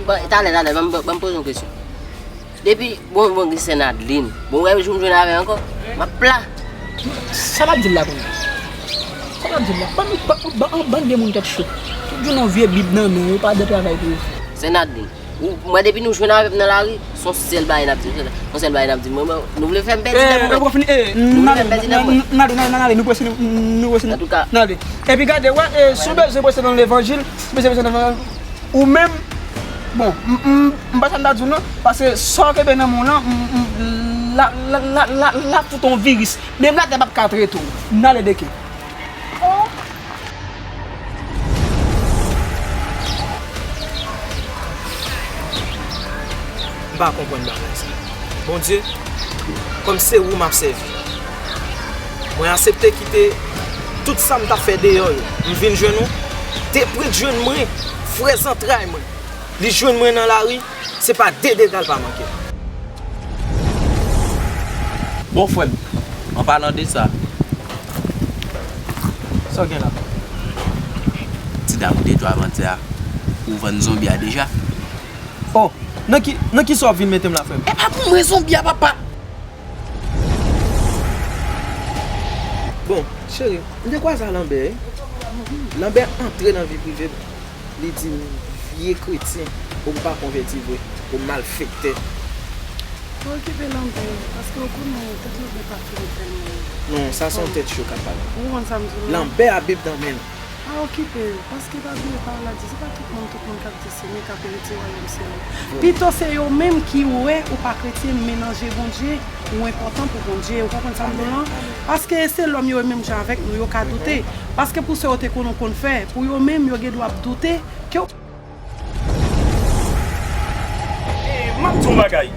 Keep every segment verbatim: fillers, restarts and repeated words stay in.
Bon, talè, talè, ban m, ban m poze yon kesyon. Depi, bon, bon, gen sè Nadlin. Bon, wè, jou m jwenn avè l ankò, m ap pla. Sa l ap di l la kounye a? Sa l ap di l la? Bann, bann, bann, bann de moun tèt cho. Tout jou nan vye bib nan men yo, pa de travay pou yo fè. Sè Nadlin. Ou, mwen, depi nou jwenn avè m nan lari, se yon sèl bagay n ap di m, se yon sèl bagay n ap di m. Mwen, mwen, nou vle fè m pèdi tan pou mwen. Eh, nou vle fè m pèdi tan pou mwen. N ale, n ale, n ale, n ale, nou prese, nou, nou prese, n ale. Antouka. N ale. Epi gade, wè, eh, si w bezwen prese nan levanjil, si w bezwen prese nan levanjil, ou menm, bon, m, m, m pa sa m ta di w non, paske sa w kenbe nan men w lan, m, m, la, la, la, la, la fout yon viris. Menm latè p ap ka trete w. N ale deke. M pa konprann bagay sa. Bondye, kòm se ou m ap sèvi, mwen aksepte kite tout sa m t ap fè deyò yo. M vin jwenn ou. Te pran jwenn mwen, frè zantray mwen. Li jwenn mwen nan lari, se pa de dega l pa manke. Bon, frè m, an palan de sa, sa w gen la? Ti dam ou te jwe avantyè a, ou vann zonbi a deja? Oh, nan ki, nan ki sa w ap vin mete m la, frè m? E pa pou mwen zonbi a, papa! Bon, cheri, m te kwaze a Lanbè, wi. Lanbè antre nan vi prive m. Li di m vye kretyen, ou pa konvèti vre, ou malfektè. Pa okipe Lanbè, paske ou konnen tèt Lanbè pa fini tèlman. Non, sa se yon tèt cho k ap pale. Ou konn sa m di w la? Lanbè a Bib nan men l. Pa okipe l, paske pa bliye pawòl la di, se pa tout moun, tout moun k ap di se men k ap erite wayòm syèl la. Pito se yo menm ki wè ou pa kretyen, melanje Bondye, ou enpòtan pou Bondye. Ou konprann sa m di w lan? Paske se lòm yo menm jan avèk nou, yo ka doute. Paske pou sa yo te konn ou konn fè, pou yo menm yo gen dwa ap doute ke w. Eh, m ap di w yon bagay.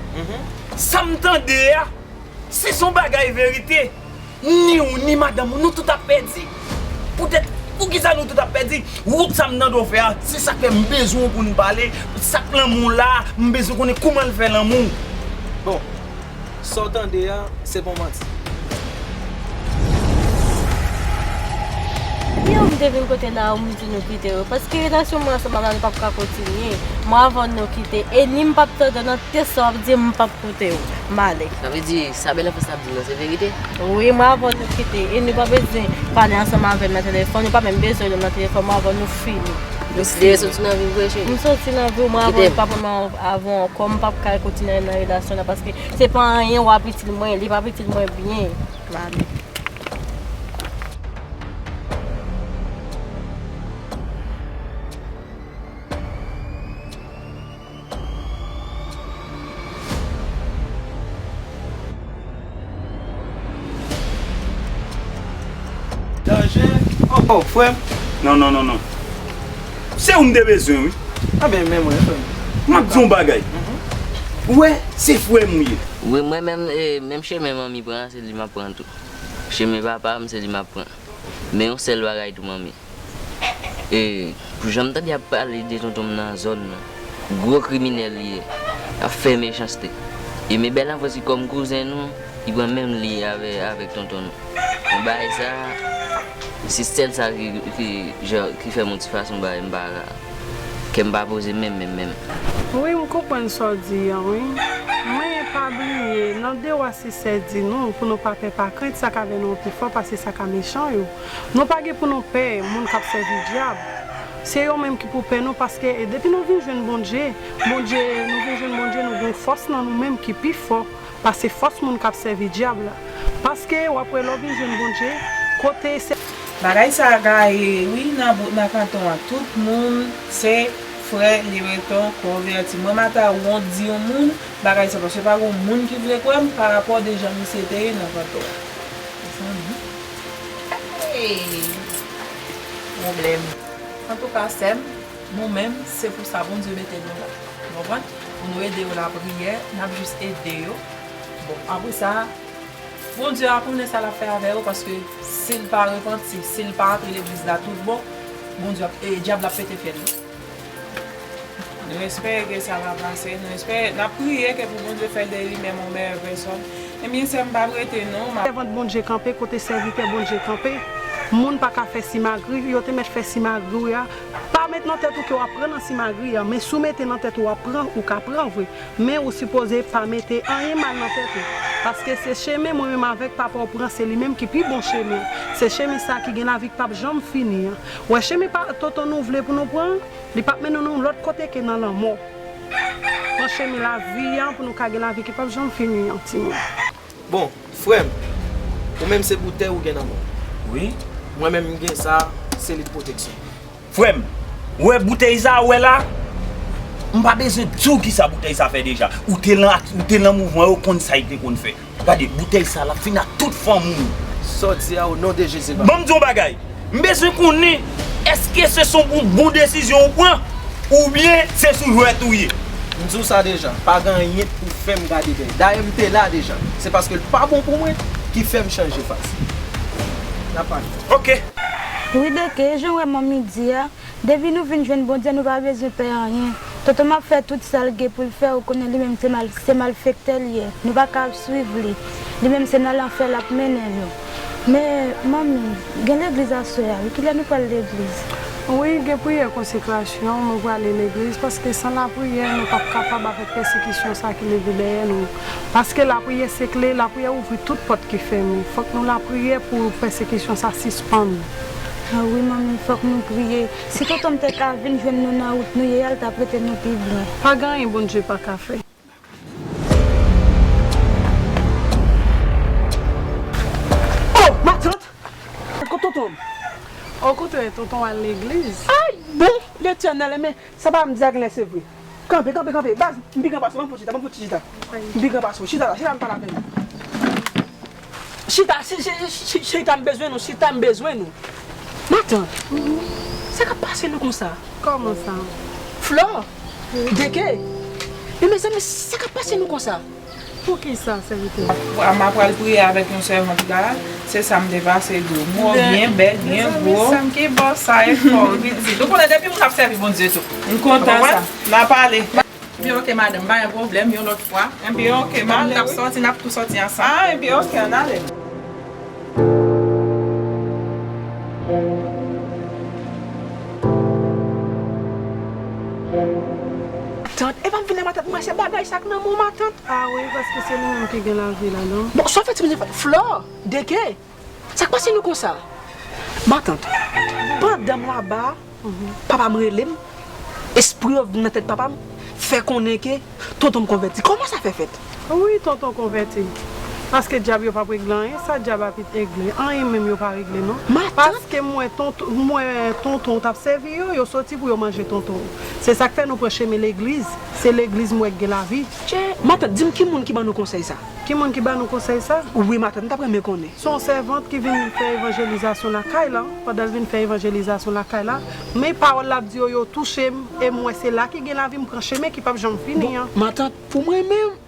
Sa m tande a, si se yon bagay verite, ni ou, ni madanm ou, nou tout ap pèdi. Poutèt, poukisa nou tout ap pèdi? Wout sa m tande w fè a, se sa k fè m bezwen w pou n pale. Sa k lanmou la, m bezwen konnen kouman l fè lanmou. Bon, sa w tande a, se pa w manti. Depi ou m te vin kote la, ou m di nou kite yo. Paske relasyon mwen ansanm avè l pa p ka kontinye. Mwen avè w nou kite. E ni m p ap tande w nan tèt sa w ap di m, m p ap koute w. M ale. Sa vle di, sa bèl anfans la ap di m nan, se verite? Wi, mwen avè w nou kite. E nou pa bezwen pale ansanm avè m nan telefòn. Ou pa menm bezwen nou nan telefòn. Mwen avè w nou fini. Ou deside soti nan vi m vre, cheri? M soti nan vi w, mwen avè w, m pa pran avè w ankò. M p ap ka kontinye nan relasyon la paske se pa anyen w ap itil mwen, li p ap itil mwen byen. M ale. Danje. Oh, oh, frè m. Non, non, non, non. Se ou m te bezwen, wi. A ben, men mwen, frè m. M ap di yon bagay. Ou wè, se frè m ou ye. Wi, mwen menm, eh, menm chemen manmi pran an, se li m ap pran tou. Chemen papa m, se li m ap pran. Men yon sèl bagay tou, manmi. E, pou jan m tande y ap pale de tonton m nan zòn nan, gwo kriminèl li ye, l ap fè mechanste. E men bèl anfans li kòm kouzen nou, li pran menm li avè, avèk tonton nou. Bon, bagay sa, se sèl sa ki, ki, jan, ki fè m yon ti fason bagay m pa ka, kè m pa poze menm, menm, menm. Wi, m konprann sa w di an, wi. Men pa bliye, nan de wa se sè di nou, pou nou pa pè pa krent, sa k avè nou an pi fò pase sa k mechan yo. Nou pa gen pou nou pè moun k ap sèvi dyab. Se yo menm ki pou pè nou, paske depi nou vin jwenn Bondye, Bondye, nou vin jwenn Bondye, nou gen yon fòs nan nou menm ki pi fò pase fòs moun k ap sèvi dyab la. Paske w ap wè lè w vin jwenn Bondye, kote se. Bagay sa gaye wi nan bout nan kanton an. Tout moun se frè Liberton konvèti. Mwen m ata wont di yon moun bagay sa, paske pa gen moun ki vle kwè m pa rapò de jan misye te ye nan kanton an. Mezanmi. Hey! Pwoblèm. Antouka, sè m, nou menm, se pou sa Bondye mete nou la. Ou konprann? Pou nou ede yo lapriyè, n ap jis ede yo. Bon, apre sa, Bondye a konnen sa l ap fè avè yo, paske si l pa repanti, si l pa antre legliz la tout bon, Bondye ap, e, dyab la ap pete fyèl li. Nou espere ke sa va pase. Nou espere, n ap priye ke pou Bondye fè l de li menm yon meyè pèsòn. Ebyen, sè m, pa prete non. Sèvant Bondye kanpe kote sèvitè Bondye kanpe. Moun pa ka fè simagri, yo te mèt fè simagri a. Pa Met nan tèt ou ke w ap pran nan simagri an, men si w mete nan tèt ou w ap pran, ou ka pran vre. Men ou sipoze pa mete anyen mal nan tèt ou. Paske se chemen mwen menm avèk papa w pran, se li menm ki pi bon chemen. Se chemen sa ki gen lavi k p ap janm fini an. Ou wè chemen pa tonton nou vle pou nou pran, li p ap mennen nou lòt kote ke nan lanmò. Pran chemen lavi an pou nou ka gen lavi ki p ap janm fini an, timoun. Bon, frè m, ou menm se boutèy ou gen nan men w. Wi. Mwen menm m gen sa, se lit pwoteksyon. Frè m, ou wè boutèy sa ou wè la? M pa bezwen di w kisa boutèy sa fè deja. Ou te lan, ou te lan mouvman yo, konn sa l te konn fè. Gade, boutèy sa l ap fini ak tout fanmi w. Sa w di a, o non de Jezi, l pa. Ban m di w yon bagay. M bezwen konnen, èske se sou bon, bon desizyon ou pran, oubyen se sou jwèt ou ye? M di w sa deja, pa gen anyen pou fè m gade dèyè. Dayè, m te la deja. Se paske l pa bon pou mwen ki fè m chanje fas. N a pale. Oke. Wi, Deke, jan w wè manmi di a, depi nou vin jwenn Bondye, nou pa bezwen pè anyen. Tonton m ap fè tout sa l gen pou l fè, ou konnen li menm se mal, se malfektè l ye. Nou pa ka ap swiv li. Li menm se nan lanfè l ap mennen nou. Men, manmi, gen legliz aswè a, wi, kilè nou pral legliz? Wi, gen priyè konsekrasyon, nou prale legliz, paske san lapriyè, nou p ap kapab avèk pèsekisyon sa ki leve dèyè nou. Paske lapriyè se kle, lapriyè ouvri tout pòt ki fèmen. Fòk nou lapriyè pou pèsekisyon sa sispann. A wi, manmi, fòk nou priye. Si tonton m te ka vin jwenn nou nan wout nou ye a, l t ap rete nou pi byen. Pa gen anyen Bondye pa ka fè. Oh, matant! Kot tonton m? Okontrè, tonton al legliz. Ay, bon, Letènèl, men sa pa m di a genlè se vre. Kanpe, kanpe, kanpe. Baz, m pi gran pase w, ban m fè ti chita, ban m fè ti chita. M pi gran pase w, chita la, chita m pale avè w. Chita, si, si, si, si, chita m bezwen nou, chita m bezwen nou. Matant, sa k ap pase nou konsa? Kòman sa? Flò, Deke, men mezanmi, sa k ap pase nou konsa? Poukisa, sèvitè? M a pral priye avèk yon sèvant la, se sa m te pase di w. Mò byen bèl, byen gwo. Mezanmi, sa m ki bò sa e fò, pitit. Ou konnen depi moun ap sèvi Bondye tou. M kontan sa. N a pale. Ebyen, oke, madanm, pa gen pwoblèm, yon lòt fwa. Ebyen, oke, m ale, wi. N ap sòti, n ap tou sòti ansanm. Ah, ebyen, oke, ann ale. Matant, e pa m vin la, matant, m wè se bagay sa k nan men w, matant. Ah wi, paske se li menm ki gen lavi ladan. Bon, sa w fè ti mesye Flò, Deke, sa k pase nou konsa? Matant, pandan m laba, papa m rele m, espri yo vin nan tèt papa m, fè konnen ke tonton m konvèti. Kòman sa fè fèt? Wi, tonton konvèti. Paske dyab yo p ap regle anyen, sa dyab ap regle? Anyen menm yo pa regle, non. Matant. Paske m wè tonton, m wè tonton w t ap sèvi yo, yo soti pou yo manje tonton w. Se sa k fè nou pran chemen legliz. Se legliz m wè k gen lavi. Tchè, matant, di m ki moun ki ban nou konsèy sa? Ki moun ki ban nou konsèy sa? Wi, matant, m t ap renmen konnen. Se yon sèvant ki vin fè evanjelizasyon lakay la. Pandan l vin fè evanjelizasyon lakay la, men pawòl l ap di yo, yo touche m, e m wè se la ki gen lavi, m pran chemen ki p ap janm fini an. Bon, matant, pou mwen menm,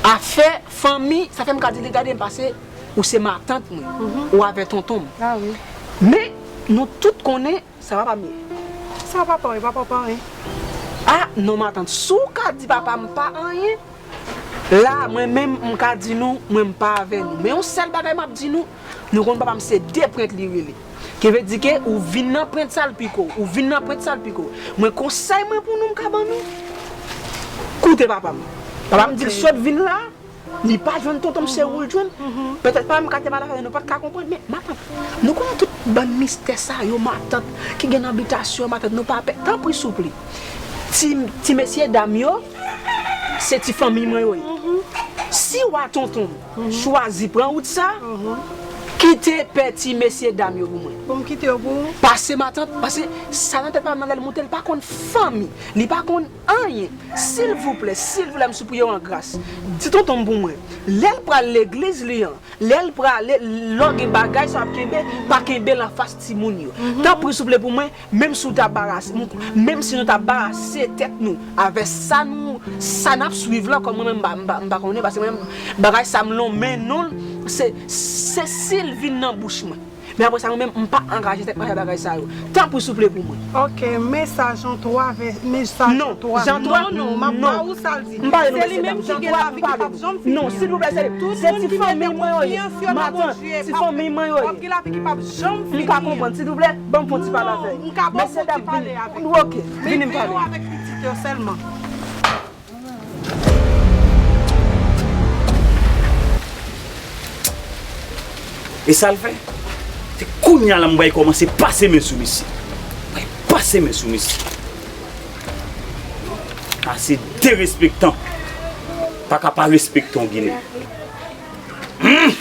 afè fanmi, sa fè m ka di li, gade m pase, ou se matant mwen, ou avè tonton m. Ah wi. Men, nou tout konnen sa papa m ye. Sa papa w ye, papa w pa anyen. Ah, non, matant, si w ka di papa m pa anyen, la, mwen menm, m ka di nou, mwen m pa avè nou. Men yon sèl bagay m ap di nou, nou konn papa m se de prent li rele. Ki vle di ke ou vin nan prent sa l piko, ou vin nan prent sa l piko. Mwen konsèy mwen pou nou, m ka ban nou. Koute papa m. Papa m di l sot vin la, li pa jwenn tonton m, se ou l jwenn. Petèt papa m ka te pale avè nou, nou pa t ka konprann, men matant, nou konnen tout bann mistè sa yo, matant, ki gen nan bitasyon, matant, nou pa pè. Tanpri, souple. Ti, ti mesye dam yo, se ti fanmi mwen yo ye. Si w a tonton m chwazi pran wout sa, kite pè ti mesye dam yo pou mwen. Pou m kite yo pou ou? Pase matant, pase sa nan tèt pa m nan lè l moute, l pa konn fanmi, li pa konn anyen. Silvouplè, silvouplè, m sipriye w an gras. Di tonton m pou mwen, lè l pral legliz li an, lè l prale, lè w gen bagay sa w ap kenbe, pa kenbe l anfas timoun yo. Tanpri, souple pou mwen, menm si w ta barase, menm si nou ta barase tèt nou avè sa nou, sa n ap swiv la, kòm mwen menm, m pa, m pa, m pa konnen, paske mwen menm, bagay sa m lonmen non l, se, se si l vin nan bouch mwen. Men apre sa, mwen menm, m pa angaje tèt mwen nan bagay sa yo. Tanpri, souple pou mwen. Ok, men sa Jean twa, men sa Jean twa. Non, Jean twa, non, non, m ap ba ou sa l di. M pa rele non mesye dam. Jean twa, m pa rele non. Non, silvouplè, se, se ti fanmi mwen yo ye. Matant, ti fanmi mwen yo ye. M ka konprann, silvouplè, ban m fè yon ti pale avè l. Mesye dam, vini. Ok, vini m pale. E sa l fè? Se kounye a la m pral kòmanse pase men sou misye. M pral pase men sou misye. Ase derespektan. Pa ka pa respekte yon Ginen. Hmm.